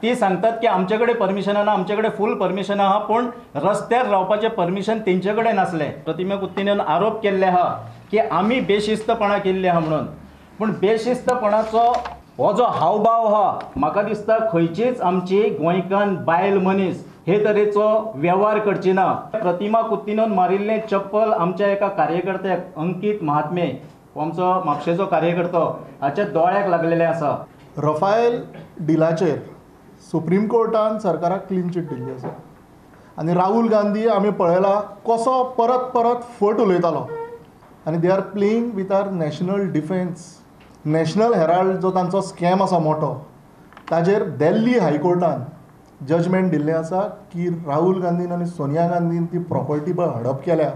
ती सांगतात की आमचे कडेन परमिशनां ना, आमचे कडेन फूल परमिशन आहा, पूण रस्त्यार रावपाचें परमिशन तेंचे कडेन नासलें. प्रतिमा कुतिन्होन आरोप केल्ले आहा की आमी बेशिस्तपणां केल्ली आहा म्हणून, पूण बेशिस्तपणाचो हो जो हावभाव आहा म्हाका दिसता खंयचीच आमची गोंयकान बायल मनीस हे तरेचो वेव्हार करची ना. प्रतिमा कुतिन्होन मारिल्लें चप्पल आमच्या एका कार्यकर्त्याक अंकीत महात्मे, आमचो म्हापशेचो कार्यकर्तो, हाच्या दोळ्याक लागलेलें आसा. रफायल डिलाचेर सुप्रीम कोर्टान सरकाराक क्लीन चीट दिल्ली आसा आनी राहुल गांधी आमी पळयला कसो परत परत फट उलयतालो आनी they are playing with our national defence. National Herald जो तांचो स्कॅम आसा मोठो, ताजेर दिल्ली हायकोर्टान जजमेंट दिल्लें आसा की राहुल गांधीन आनी सोनिया गांधीन ती प्रॉपर्टी पळय हडप केल्या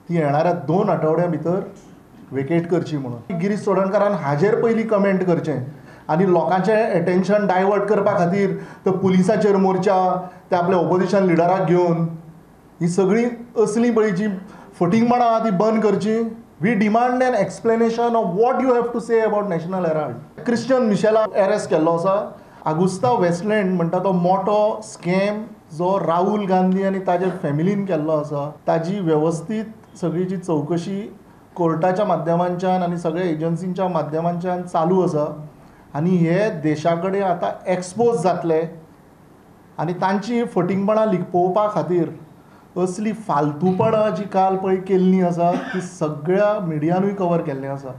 ती येणाऱ्या 2 आठवड्या भितर वेकेट करची म्हणून. गिरीश चोडणकारान हाजेर पयलीं कमेंट करचें आनी लोकांचें एटेन्शन डायवर्ट करपा खातीर तो पुलिसाचेर मोर्चा, ते आपल्या ओपोजिशन लिडराक घेवन ही सगळीं असली पळय जी फटींगपणां आहा ती बंद करची. We demand an explanation of what you have to say about National Herald. Christian मिशेलाक arrest केल्लो आसा. आगुस्ता वेस्टलँड म्हणटा तो मोठो स्कॅम जो राहुल गांधी आनी ताजे फॅमिलीन केल्लो आसा, ताजी वेवस्थीत सगळी जी चवकशी कोर्टाच्या माध्यमांच्यान आनी सगळ्या एजन्सींच्या माध्यमांच्यान चालू आसा आनी हे देशा कडेन आतां एक्सपोज जातले आनी तांची फटींगपणां लिपोवपा खातीर असली फालतूपणां जी काल पळय केल्ली आसा ती सगळ्या मिडियानूय कवर केल्लें आसा.